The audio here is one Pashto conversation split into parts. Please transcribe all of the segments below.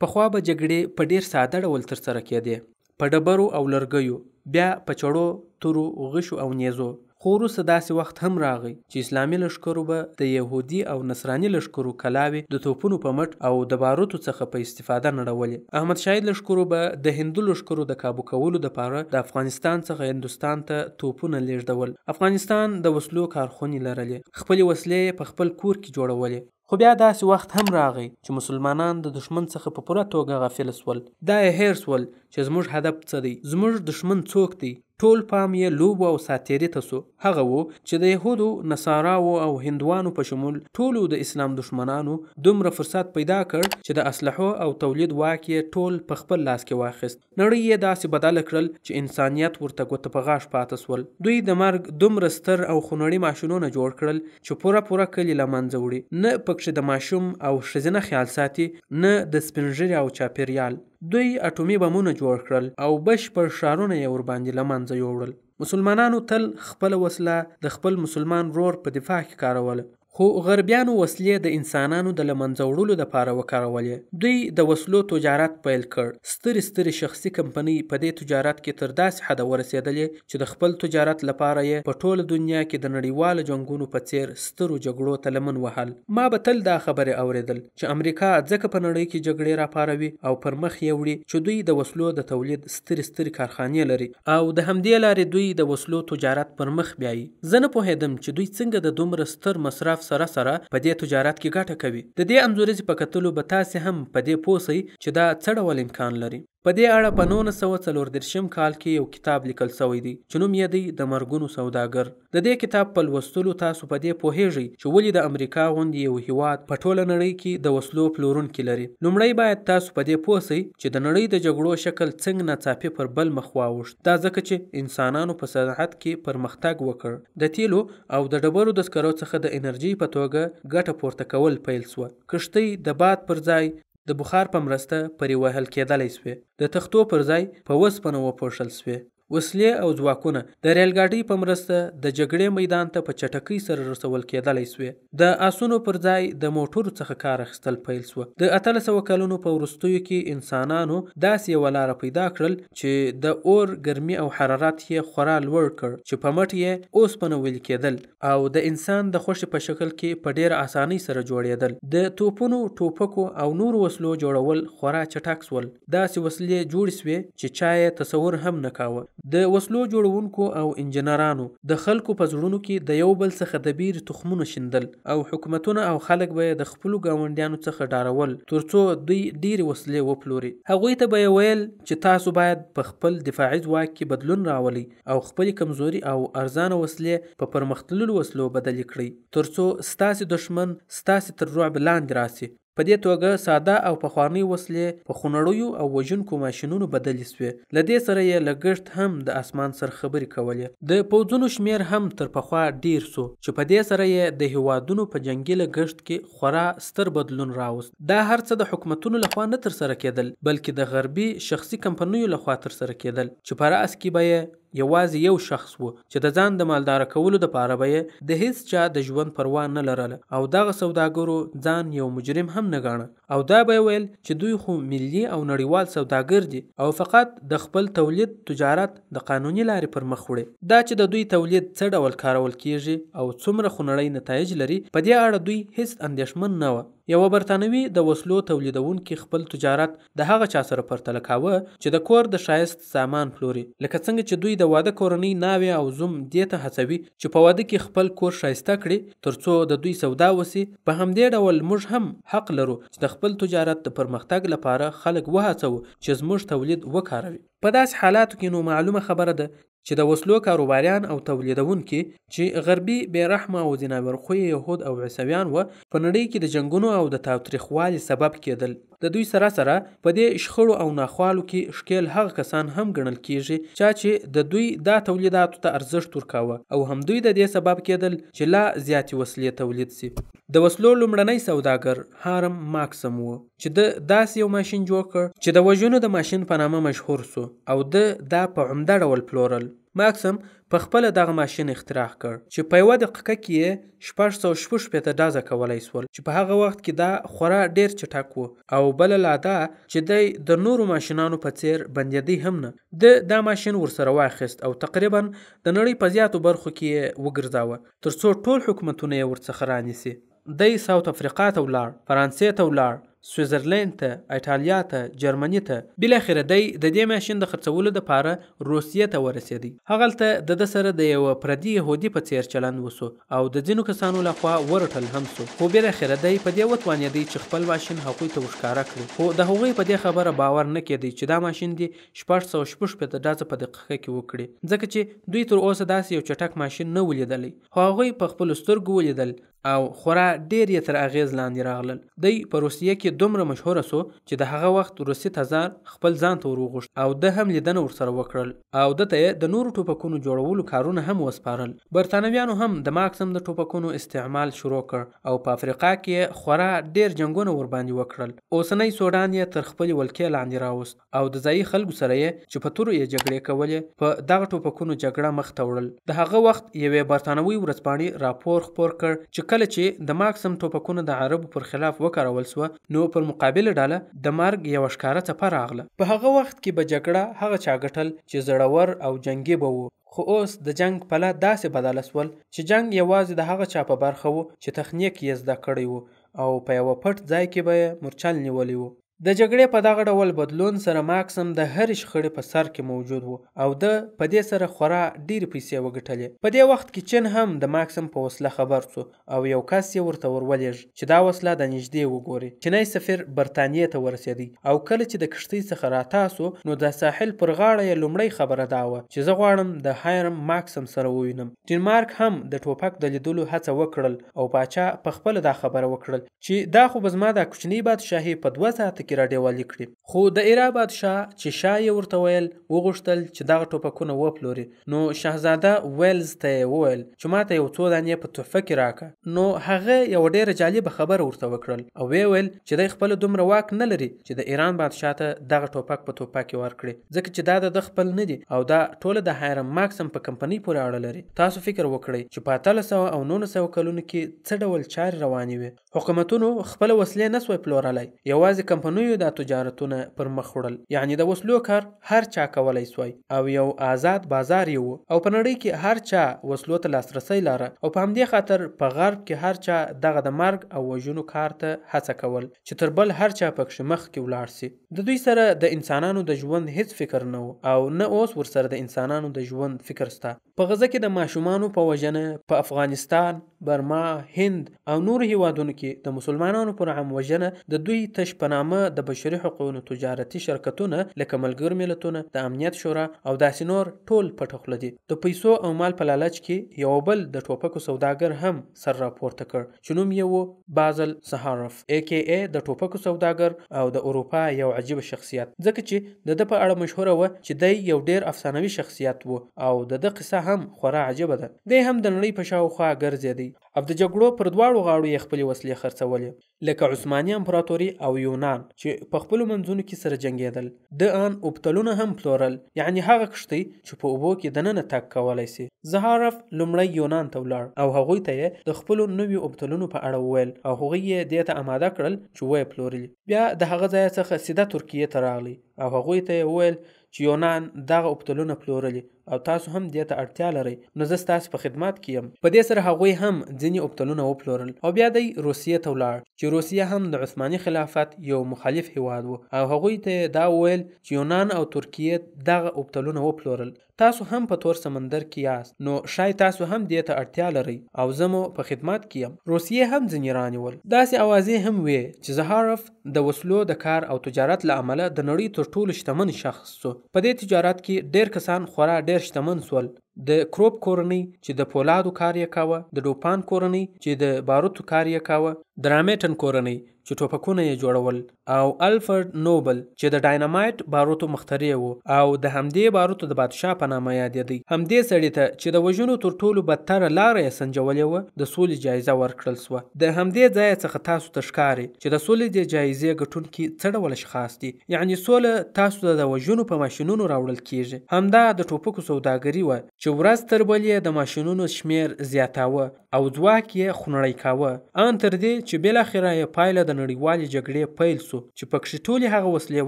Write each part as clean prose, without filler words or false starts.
پخوا به جګړې په ډېر ساده ډول ترسره کېدې، په ډبرو او لرګیو، بیا په چړو، تورو، غشو او نیزو. خو وروسته داسې وخت هم راغی چې اسلامي لښکرو به د یهودي او نصراني لښکرو کلاوې د توپونو په مټ او د باروتو څخه په استفاده نړولې. احمدشاهي لښکرو به د هندو لښکرو د کابو کولو دپاره د افغانستان څخه هندوستان ته توپونه لېږدول. افغانستان د وسلو کارخونې لرلې، خپلې وسلې یې په خپل کور کې جوړولې. خو بیا داسې وخت هم راغی چې مسلمانان د دښمن څخه په پوره توګه غافل سول. دا یې هېر سول چې زموږ هدف څه دی، زموږ دښمن څوک دی. ټول پام یې لوبو او ساتیري ته سو. هغه وو چې د یهودو، نصاراو او هندوانو په شمول ټولو د اسلام دښمنانو دومره فرصت پیدا کړ چې د اسلحو او تولید واک یې ټول په خپل لاس کې واخیست. نړۍ یې داسې بدله کړل چې انسانیت ورته ګوته په غاښ پاته سول. دوی د مرګ دومره ستر او خونړي ماشینونه جوړ کړل چې پوره پوره کلي له منځه وړي، نه پکښې د ماشوم او ښځینه خیال ساتي، نه د سپین ږیري او چاپېریال. دوی اټومي بمونه جوړ کړل او بشپړ ښارونه یې ورباندې له منځه یوړل. مسلمانانو تل خپله وسله د خپل مسلمان ورور په دفاع کې کاروله، خو غربیانو وسلې د انسانانو د له منځه وړلو دپاره وکارولې. دوی د وسلو تجارت پیل کړ. سترې سترې شخصي کمپنۍ په دې تجارت کې تر داسې حده ورسېدلې چې د خپل تجارت لپاره یې په ټوله دنیا کې د نړیوالو جنګونو په څېر سترو جګړو ته لمن وهل. ما به تل دا خبرې اورېدل چې امریکا ځکه په نړۍ کې جګړې راپاروي او پر مخ یې وړي چې دوی د وسلو د تولید سترې سترې کارخانې لري او د همدې لارې دوی د وسلو تجارت پر مخ بیایي. زه نه پوهېدم چې دوی څنګه د دومره ستر مصرف سره سره په دې تجارت کې ګټه کوي. د دې انځوریزې په کتلو به تاسې هم په دې پوه سئ چې دا څه ډول امکان لري. په دې اړه په 1934 کال کې یو کتاب لیکل شوی دی چې نوم یې دی د مرګونو سوداګر. د دې کتاب په لوستلو تاسو په دې پوهیږئ چې ولې د امریکا غوندې یو هیواد په ټوله نړۍ کې د وسلو پلورونکي لري. لومړی باید تاسو په دې پوه سئ چې د نړۍ د جګړو شکل څنګه ناڅاپي پر بل مخ واوښت. دا ځکه چې انسانانو په صنعت کې پرمختګ وکړ، د تیلو او د ډبرو د سکرو څخه د انرژۍ په توګه ګټه پورته کول پیل سوه. کښتۍ د باد پر ځای د بخار په مرسته پرې وهل کېدلی سوې، د تختو پر ځای په وسپنه وپوښل سوې. وسلې او ځواکونه د ریل ګاډۍ په مرسته د جګړې میدان ته په چټکۍ سره رسول کېدلی سوې. د آسونو پر ځای د موټرو څخه کار اخیستل پیل سوه. د 1800 کلونو په وروستیو کې انسانانو داسې یوه لاره پیدا کړل چې د اور ګرمي او حرارت یې خورا لوړ کړ چې په مټ یې اوسپنه ویلي کېدل او د انسان د خوښې په شکل کې په ډېره اسانۍ سره جوړېدل. د توپونو، ټوپکو او نورو وسلو جوړول خورا چټک سول. داسې وسلې جوړې سوې چې چا یې تصور هم نه کاوه. د وسلو جوړونکو او انجنیرانو د خلکو په زړونو کې د یو بل څخه د بیرې تخمونه شیندل او حکومتونه او خلک به یې د خپلو ګاونډیانو څخه ډارول ترڅو دوی ډېرې وسلې وپلوري. هغوی ته به یې ویل چې تاسو باید په خپل دفاعي ځواک کې بدلون راولئ او خپلې کمزوري او ارزانه وسلې په پرمختللو وسلو بدلې کړئ ترڅو ستاسې دښمن ستاسې تر رعب لاندې راسي. په دې توګه ساده او پخوانۍ وسلې په خونړیو او وژونکو ماشینونو بدلې سوې. له دې سره یې لګښت هم د اسمان سره خبرې کولې. د پوځونو شمېر هم تر پخوا ډېر سو چې په دې سره یې د هیوادونو په جنګي لګښت کې خورا ستر بدلون راوست. دا هر څه د حکومتونو لخوا نه ترسره کېدل بلکې د غربي شخصي کمپنیو لخوا ترسره کېدل چې په رأس کې به یې یوازې یو شخص و چې د ځان د مالداره کولو دپاره به یې د هیڅ چا د ژوند پروا نه لرله او دغه سوداګرو ځان یو مجرم هم نه ګاڼه او دا به یې ویل چې دوی خو ملي او نړیوال سوداګر دي او فقط د خپل تولید تجارت د قانوني لارې پر مخ وړي. دا چې د دوی تولید څه ډول کارول کیږي او څومره خونړی نتایج لري په دې اړه دوی هیڅ اندېښمن نه وه. یوه برتانوي د وسلو تولیدونکي خپل تجارت د هغه چا سره پرتله کاوه چې د کور د ښایست سامان پلوري. لکه څنګه چې دوی د واده کورنۍ ناوې او زوم دې ته هڅوي چې په واده کې خپل کور ښایسته کړي ترڅو د دوی سودا وسي، په همدې ډول موږ هم حق لرو چې د خپل تجارت د پرمختګ لپاره خلک وهڅوو چې زموږ تولید وکاروي. په داسې حالاتو کې نو معلومه خبره ده چې د وسلو کاروباریان او تولیدونکي چې غربي بې رحمه او ځناورخویه یهود او عیسویان وه په نړۍ کې د جنګونو او د تاوتریخوالي سبب کېدل. د دوی سره سره په دې شخړو او ناخوالو کې ښکېل هغه کسان هم ګڼل کیږي چا چې د دوی دا تولیداتو ته ارزښت ورکاوه او هم دوی د دې سبب کېدل چې لا زیاتې وسلې تولید سي. د وسلو لومړنی سوداګر هارم ماکسم و چې ده داسې یو ماشین جوړ کړ چې د وژنو د ماشین په نامه مشهور سو او ده دا په عمده ډول پلورل. ماکسم په خپله دغه ماشین اختراع کړ چې په یوه دقیقه کې یې 666 ډزه کولای شول، چې په هغه وخت کې دا خورا ډېر چټک و. او بله لا دا چې دی د نورو ماشینانو په څېر بندېدی هم نه. ده دا ماشین ورسره واخیست او تقریبا د نړۍ په زیاتو برخو کې یې وګرځاوه تر څو ټول حکومتونه یې ورڅخه رانیسي. دی ساوت افریقا ته ولاړ، فرانسې ته ولاړ، سویزرلینډ ته، ایټالیا ته، جرمني ته. بالاخره دی د دې ماشین د خرڅولو دپاره روسیې ته ورسېدی. هغلته د ده سره د یوه پردي یهودي په څېر چلند وسو او د ځینو کسانو لخوا ورټل هم سو. خو بالاخره دی په دې وتوانېدی چې خپل ماشین هغوی ته ورښکاره کړي. خو د هغوی په دې خبره باور نه کېدی چې دا ماشین دې 666 ډزه په دقیقه کې وکړي، ځکه چې دوی تر اوسه داسې یو چټک ماشین نه و لیدلی. خو هغوی په خپلو سترګو ولیدل او خورا ډېر یې تر اغېز لاندې راغلل. دی په روسیه کې دومره مشهوره سو چې د هغه وخت روسي تزار خپل ځان ته وروغوښت او ده هم لیدنه ورسره وکړل او ده ته یې د نورو ټوپکونو جوړولو کارونه هم وسپارل. برتانویانو هم د ماکسم د ټوپکونو استعمال شروع کړ او په افریقا کې یې خورا ډېر جنګونه ورباندې وکړل. اوسنی سوډان یې تر خپلې ولکې لاندې راوست او د ځایي خلکو سره یې چې په تورو یې جګړې کولې په دغه ټوپکونو جګړه مخته وړل. د هغه وخت یوې برتانوۍ ورځپاڼې راپور خپور کړ چې کله چې د ماکسم ټوپکونه د عربو پر خلاف وکارول سوه نو پر مقابله ډله د مرګ یوه ښکاره څپه راغله. په هغه وخت کې به جګړه هغه چا ګټل چې زړور او جنګي به وو، خو اوس د جنګ پله داسې بدله سول چې جنګ یوازې د هغه چا په برخه و چې تخنیک یې زده کړی و او په یوه پټ ځای کې به یې مورچل نیولی و. د جګړې په دغه ډول بدلون سره ماکسم د هرې شخړې په سر کې موجود و او ده په دې سره خورا ډېرې پیسې وګټلې. په دې وخت کې چین هم د ماکسم په وسله خبر سو او یو کس یې ورته ورولېږ چې دا وسله د نږدې وګوري. چینی سفیر برتانیې ته ورسېدی او کله چې د کښتۍ څخه راتا سو نو د ساحل پر غاړه یې لومړۍ خبره دا وه چې زه غواړم د هایرم ماکسم سره ووینم. ډنمارک هم د ټوپک د لیدلو هڅه وکړل او پاچا په خپله دا خبره وکړل چې دا خو به زما دا کوچنۍ بادشاهي په 2 ساعته کې راډیوالي کړي. خو د ایرا بادشاه چې شاه یې ورته ویل وغوښتل چې دغه ټوپکونه وپلوري، نو شاهزاده ویلز ته یې وویل چې ماته یو څو دانې په تحفه کې راکه. نو هغه یوه ډېره جالبه خبره ورته وکړل او ویې ویل چې دی خپله دومره واک نه لري چې د ایران بادشاه ته دغه ټوپک په تحفه کې ورکړي، ځکه چې دا د ده خپل نه دي او دا ټوله د هایرم ماکسم په کمپنۍ پورې اړه لري. تاسو فکر وکړئ چې په 1800 او 1900 کلونو کې څه ډول چارې روانې وې. حکومتونو خپله وسلې نه سوای پلورلی، یوازې کمپنیو دا تجارتونه پر مخ وړل، یعنی د وسلو کار هر چا کولی سوای او یو آزاد بازار یې و او په نړۍ کې هر چا وسلو ته لاسرسی لاره او په همدې خاطر په غرب کې هر چا دغه د مرګ او وژنو کار ته هڅه کول چې تر بل هر چا پکښې مخکې ولاړ سي. د دوی سره د انسانانو د ژوند هیڅ فکر نه و او نه اوس ورسره د انسانانو د ژوند فکر سته. په غزه کې د ماشومانو په وژنه، په افغانستان، برما، هند او نورو هیوادونو کې د مسلمانانو پر عام وژنه د دوی تش په نامه د بشري حقوقو تجارتي شرکتونه لکه ملګرو ملتونه، د امنیت شورا او داسې نور ټول پټه خوله دي. د پیسو او مال په لالچ کې یو بل د ټوپکو سوداګر هم سر راپورته کړ چې نوم یې و بازل سهارف، AKA د ټوپکو سوداګر او د اروپا یو عجیب شخصیت، ځکه چې د ده په اړه مشهوره وه چې دی یو ډېر افسانوي شخصیت و او د ده قصه هم خورا عجیبه ده. دی هم د نړۍ په شاوخوا ګرځېدی او د جګړو پر دواړو غاړو یې خپلې وسلې خرڅولې، لکه عثماني امپراتوري او یونان چې په خپلو منځونو کې سره جنګېدل. ده آن اوبتلونه هم پلورل، یعنی هغه کښتۍ چې په اوبو کې دننه تګ کولی سي. زهارف لومړی یونان ته ولاړ او هغوی ته یې د خپلو نویو اوبتلونو په اړه وویل او هغوی یې دې ته اماده کړل چې ویې پلورلي. بیا د هغه ځایه څخه سیده ترکیې ته راغلی او هغوی ته یې وویل چې یونان دغه اوبتلونه پلورلي او تاسو هم دې ته اړتیا لرئ، نو زه ستاسو په خدمت کې یم. په دې سره هغوی هم ځینې اوبتلونه وپلورل او بیا دی روسیې ته ولاړ چې روسیه هم د عثماني خلافت یو مخالف هیواد و او هغوی ته دا وویل چې یونان او ترکیې دغه اوبتلونه وپلورل، تاسو هم په تور سمندر کې یاست، نو ښایي تاسو هم دې ته اړتیا لرئ او زه مو په خدمت کې یم. روسیې هم ځینې رانیول. داسې اوازې هم وې چې زهارف د وسلو د کار او تجارت له امله د نړۍ تر ټولو شتمن شخص سو. په دې تجارت کې ډېر کسان خورا ډېر شتمن سول. د کروپ کورنۍ چې د پولادو کار یې کاوه، د ډوپان کورنۍ چې د باروتو کار یې کاوه، د رامیټن کورنۍ چې ټوپکونه یې جوړول، او الفرد نوبل چې د ډاینامایټ باروتو مخترع و او د همدې باروتو د بادشاه په نامه یادېدی. همدې سړي ته چې د وژنو تر ټولو بدتره لاره یې سنجولې وه، د سولې جایزه ورکړل سوه. د همدې ځایه څخه تاسو ته ښکاري چې د سولې د جایزې ګټونکي څه ډول اشخاص دي. یعنې سوله تاسو ته د وژنو په ماشینونو راوړل کیږي. همدا د ټوپکو سوداګري وه چې ورځ تر بلې د ماشینونو شمېر زیاتاوه او ځواک یې خونړی کاوه، ان تر دې چې بالاخره یې پایله د نړیوالې جګړې پیل سو چې پکښې ټولې هغه وسلې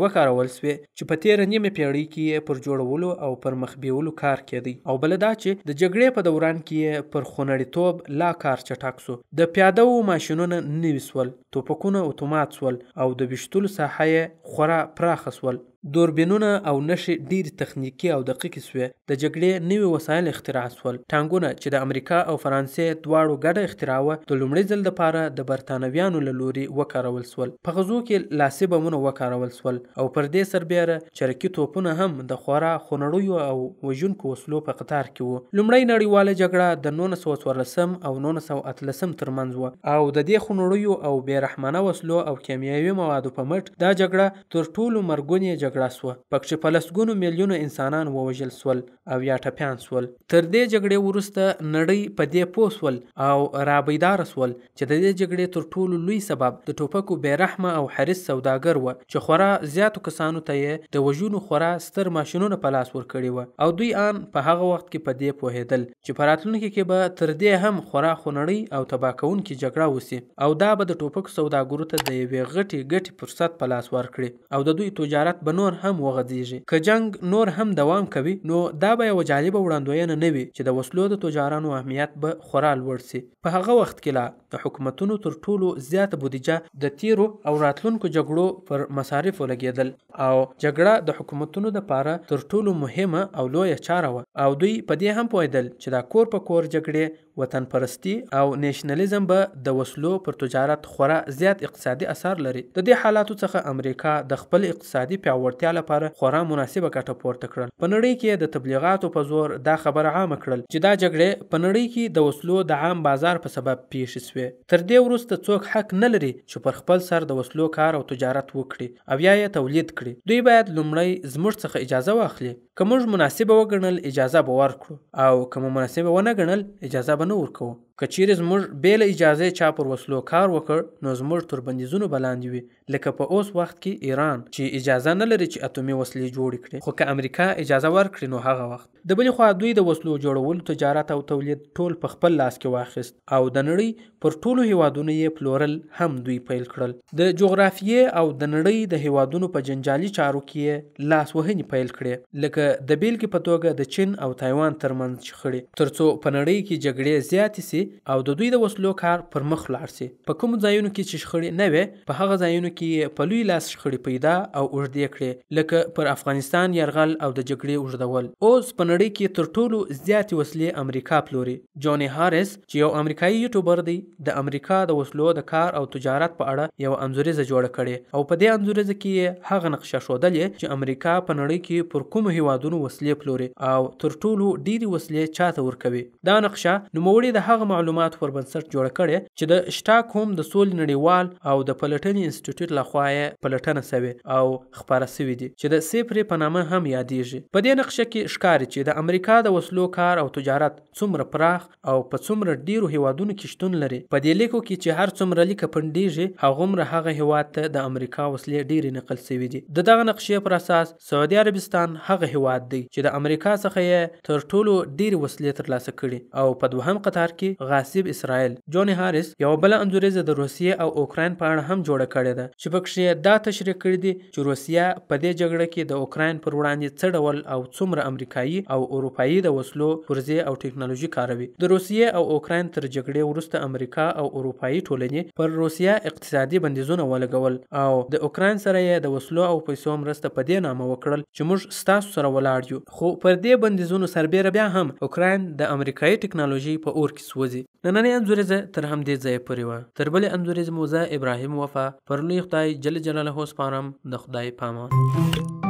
وکارول سوې چې په تېره نیمه پیړۍ کې یې پر جوړولو او پر مخ بیولو کار کېدی. او بله دا چې د جګړې په دوران کې یې پر خونړیتوب لا کار چټک سو. د پیاده وو ماشینونه نوي سول، توپکونه اتومات سول او د ویشتلو ساحه یې خورا پراخه سول. دوربینونه او نښې ډېرې تخنیکي او دقیقې سوې. د جګړې نوي وسایل اختراع سول. ټانګونه چې د امریکا او فرانسې دواړو ګډه اختراع وه، د لومړي ځل دپاره د برتانویانو له لوري وکارول سول. په غزو کې لاسي بمونه وکارول سول او پر دې سربېره چرکي توپونه هم د خورا خونړیو او وژونکو وسلو په قطار کې وو. لومړۍ نړیواله جګړه د 1914 او 1918 ترمنځ وه او د دې خونړیو او بې رحمانه وسلو او کیمیاوي موادو په مټ دا جګړه تر ټولو مرګونې جګړه سوه. پکښې په لسګونو میلیونو انسانان ووژل سول او یا ټپیان سول. تر دې جګړې وروسته نړۍ په دې پوه سول او رابیداره سول چې د دې جګړې تر ټولو لوی سبب د ټوپکو بې رحمه او حریص سوداګر وه چې خورا زیاتو کسانو ته یې د وژونو خورا ستر ماشینونه په لاس ورکړي وه او دوی ان په هغه وخت کې په دې پوهېدل چې په راتلونکي کې به تر دې هم خورا خونړۍ او تباه کوونکې جګړه وسي او دا به د ټوپکو سوداګرو ته د یوې غټې ګټې فرصت په لاس ورکړي او د دوی تجارت به نور هم وغځیږي. که جنګ نور هم دوام کوي نو دا به یوه جالبه وړاندوینه نه وي چې د وسلو د تجارانو اهمیت به خورا لوړ سي. په هغه وخت کې لا د حکومتونو تر ټولو زیاته بودیجه د تیرو او راتلونکو جګړو پر مصارفو لګېدل او جګړه د حکومتونو دپاره تر ټولو مهمه او لویه چاره وه او دوی په دې هم پوهېدل چې دا کور په کور جګړې، وطن پرستی او نیشنلیزم به د وسلو پر تجارت خورا زیات اقتصادي اثر لري. د دې حالاتو څخه امریکا د خپل اقتصادي پیاوړتیا لپاره خورا مناسبه ګټه پورته کړل. په نړۍ کې د تبلیغاتو په زور دا خبره عامه کړل چې دا جګړې په نړۍ کې د وسلو د عام بازار په سبب پیښې سوې. تر دې وروسته څوک حق نه لري چې پر خپل سر د وسلو کار او تجارت وکړي او یا یې تولید کړي. دوی باید لومړی زموږ څخه اجازه واخلي. که موږ مناسبه وګڼل اجازه به ورکړو او که مو مناسبه ونه ګڼل اجازه به نه ورکوو. که چیرې زموږ بې له اجازې چا پر وسلو کار وکړ نو زموږ تر بندیزونو به لاندې وي، لکه په اوس وخت کې ایران چې اجازه نه لري چې اتومي وسلې جوړې کړي، خو که امریکا اجازه ورکړي نو هغه وخت. د بلې خوا دوی د وسلو جوړولو تجارت او تولید ټول په خپل لاس کې واخیست او د نړۍ پر ټولو هیوادونو یې پلورل هم دوی پیل کړل. د جغرافیې او د نړۍ د هیوادونو په جنجالي چارو کې یې لاس وهنې پیل کړې، لکه د بېلګې په توګه د چین او تایوان ترمنځ شخړې، ترڅو په نړۍ کې جګړې زیاتې سي او د دوی د وسلو کار پر مخ لاړ سي. په کومو ځایونو کې چې شخړې نه وې په هغه ځایونو کې یې په لوی لاس شخړې پیدا او اوږدې کړې، لکه پر افغانستان یرغل او د جګړې اوږدول. اوس په نړۍ کې تر ټولو زیاتې وسلې امریکا پلوري. جوني هاریس چې یو امریکایي یوټیوبر دی، د امریکا د وسلو د کار او تجارت په اړه یوه انځوریزه جوړه کړې او په دې انځوریزه کې یې هغه نقشه ښودلې چې امریکا په نړۍ کې پر کومو هیوادونو وسلې پلوري او تر ټولو ډېرې وسلې چاته ورکوي. دا نقشه نوموړي د هغه معلوماتو پر بنسټ جوړه کړې چې د شټاکهوم د سولې نړیوال او د پلټنې انسټیټیوټ لخوا یې پلټنه سوې او خپاره سوي دي چې د سیپري په نامه هم یادیږي. په دې نقشه کې ښکاري چې د امریکا د وسلو کار او تجارت څومره پراخ او په څومره ډیرو هیوادونو کې شتون لري. په دې لیکو کې چې هر څومره لیکه پنډیږي هغومره هغه هیواد ته د امریکا وسلې ډېرې نقل سوي دي. د دغه نقشې پر اساس سعودي عربستان هغه هیواد دی چې د امریکا څخه یې تر ټولو ډېرې وسلې ترلاسه کړي او په دوهم قطار کې غاصب اسرائیل. جوني هاریس یوه بله انځوریزه د روسیې او اوکراین په اړه هم جوړه کړې ده چې پکښې دا تشریح کړي دي چې روسیه په دې جګړه کې د اوکراین پر وړاندې څه ډول او څومره امریکایي او اروپایي د وسلو پرزې او ټکنالوژي کاروي. د روسیې او اوکراین تر جګړې وروسته امریکا او اروپایي ټولنې پر روسیه اقتصادي بندیزونه ولګول او د اوکراین سره یې د وسلو او پیسو مرسته په دې نامه وکړل چې موږ ستاسو سره ولاړ یو. خو پر دې بندیزونو سربېره بیا هم اوکراین د امریکایي ټکنالوژۍ په اور کې سوځي. نننۍ انځوریزه تر همدې ځایه پورې وه. تر بلې انځوریزې مو زه ابراهیم وفا پر لوی خدای جل جلاله سپارم. د خدای پامان.